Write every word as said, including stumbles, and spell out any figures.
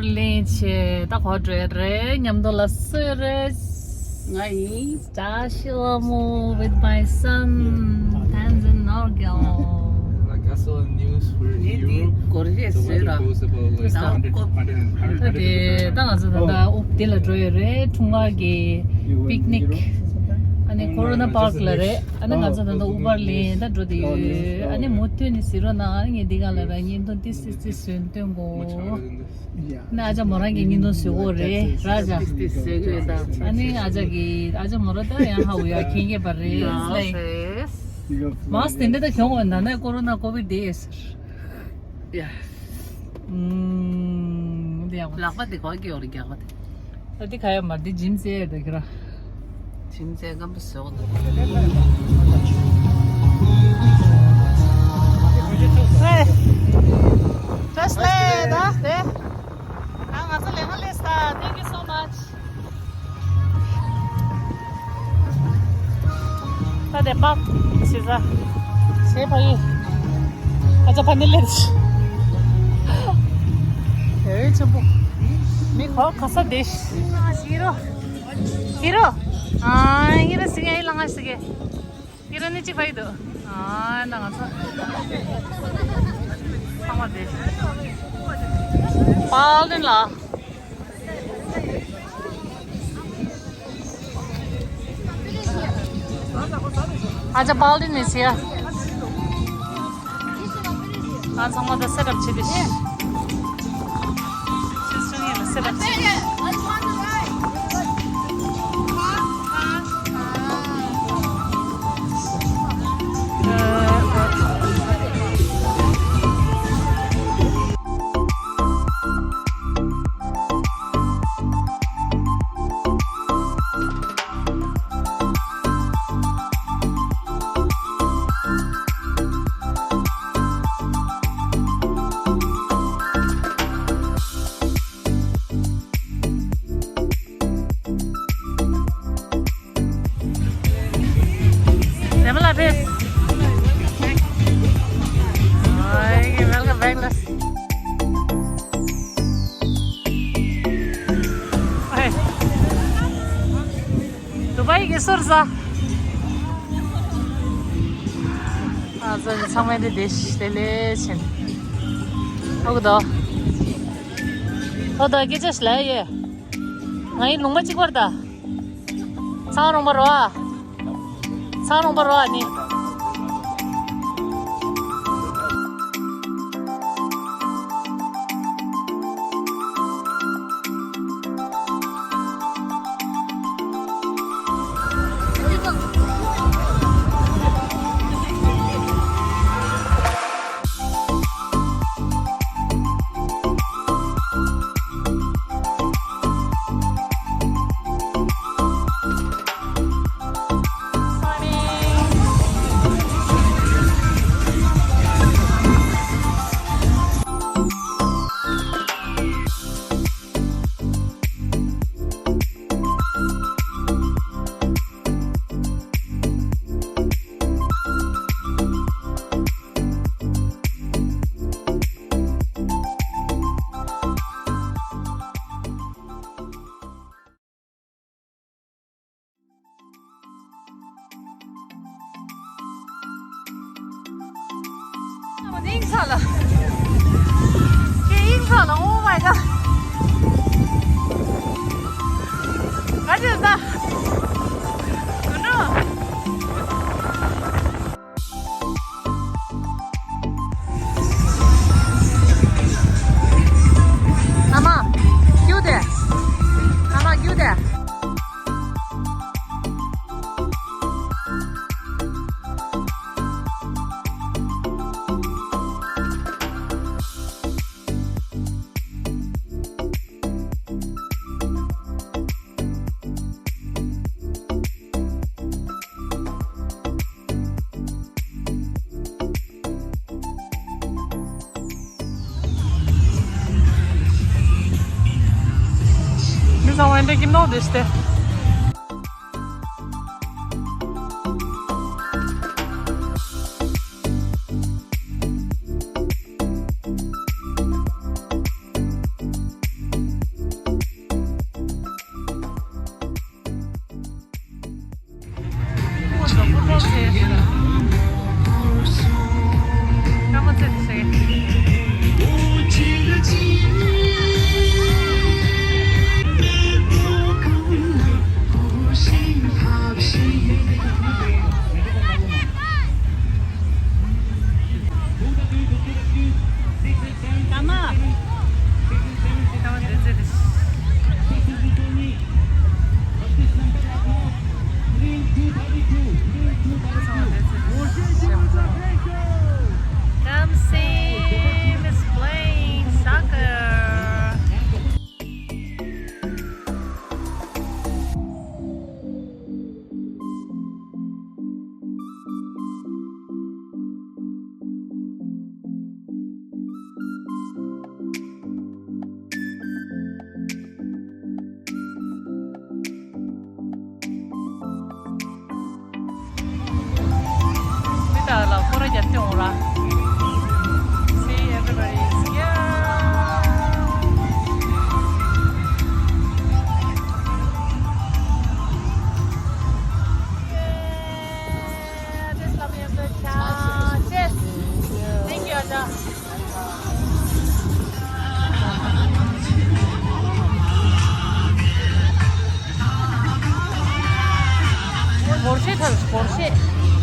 ལེན་ཆེ་ད་གོ་འགྲོ་རེད། མཉམ་དུ་ལ་སུ་རེད། ང་ཡིན། Joshua Mo with my son, Tanzan Norgel. Like, I saw news for Europe. གོ་རེ་ཟེར་ར། ད་ད་ང་ཚོ་ད་ལྟ་ཨུབ་དེ་ལ་འགྲོ་ཡོད་རེད། འཁྲུངས་སྐར་གྱི་པིག་ནིག་ཨ་ནི་ཀོ་རོ་ན་པཱརྐ་ལ་རེད། ཨ་ནི་ང་ཚོ་ད་ལྟ་ཨུ་བར་ལེན་ད་འགྲོ་དེ་ཡོད། ཨ་ནི་མུ་མཐུད་ནས་ཟེར་རོགས་གནང་། ཨ་ནི་ངས་འདི་ག་ལ་ར་བརྙན་ཐུང་ཏི་སི་ཏི་བཟོས་སྟོན་གོ། ནི་ཨ་ཅག་མོ་རང་གི་བརྙན་ཐུང་བཟོ་གོ་རེད་ར་ཅག་ཏི་སི་ཏི་བཟོས་གོ་ད། ཨ་ནི་ཨ་ཅག་གི་ཨ་ཅག་མོ་ར་ད་ཡང་ཧ་གོ་ཡ་མཁྱེན་མཁན་པ་རེད། ལའིག་མཱསི་དེ་འདྲ་ད་གྱོང་བ་ན་ན་ཀོ་རོ་ན་ཀོ་བིད་དེ་ཟེར། ཡ། ཨུམ། འདི་ཡག་པོ། ལག་པ་འདི་ག་གི་ཡོད་རེད་རྒྱག་པ་དེ། ད་འདི་ག་ཡོད་མ་རེད། འདི་ཇིམ་ཟེར་ཡོད་ད་ཁྱེད་རང་། ཇིམ་ཟེར་སྐམ་པོ་བཟོ་འདུག་ཧེ། ཕེ་རེ་ཤི་ལེ་ད་དེ། ང་ང་ཚོ་ལས་ཀ་ལས་ས། Thank you so much. ད་དེ་པག་ཞེ་ས། ཞེ་ཕ་ཡི། ཨ་ཅག་ཕ་ནི་ལེ། ཨེ་ཆེན་པོ། མི་ཁོ་ག་ས་དེ། ཤི་རོ། ཤི་རོ། ཨ་ཤི་རོ་སི་ངའི་ལ་ང་ཤི་གེ། ཤི་རོ་ནི་ཅི་ཕ་ཡི་དུ། ཨ་ན་ང་ཚོ། ཚང་མ་དེ། པཱལ་ཏིན་ལ། ཨ་ཅག་པཱལ་ཏིན་མི་ཚེ་ཡ། ང་ཚང་མ་ད་སེ་ཊབ་བྱེད་དེ། སེ་ཊབ་བྱེད་དེ། Welcome back. དུ་བའི་གི་ཟུར་ཟ། ཨ་ཟ་ཚང་མ་འདི་བདེ་ལེ་ཆེན། ཨོ་གི་དོ། ཨོ་དོ་སྐད་ཆ་ཞིག་ལ་ཡེ། ང་ཡི་ལུང་པ་གཅིག་པར་ད། ཚང་རོང་པ་རོ་ཨ། ཚང་རོང་པ་རོ་ཨ་ནི། ཨིང་ཚ་ལ། ཨིང་ཚ་ལ། Oh my god. ག་ཅི་ད། ག་འགྲོ། ཨ་མ། རྒྱུགས་ཏེ། ཨ་མ་རྒྱུགས་ཏེ། མི་ཚང་མ་འདྲ་གི་ནོ་དེ་སྟེ། Kamsim is playing soccer. མི་དག་ལ་སྐོར་ར་རྒྱབ་སྟེ་འོང་ར། See, everybody is here. Yeah, just love you, good job. Cheers. Thank you, Aja. སྒོར་གཞས་ཐོན། སྒོར་གཞས།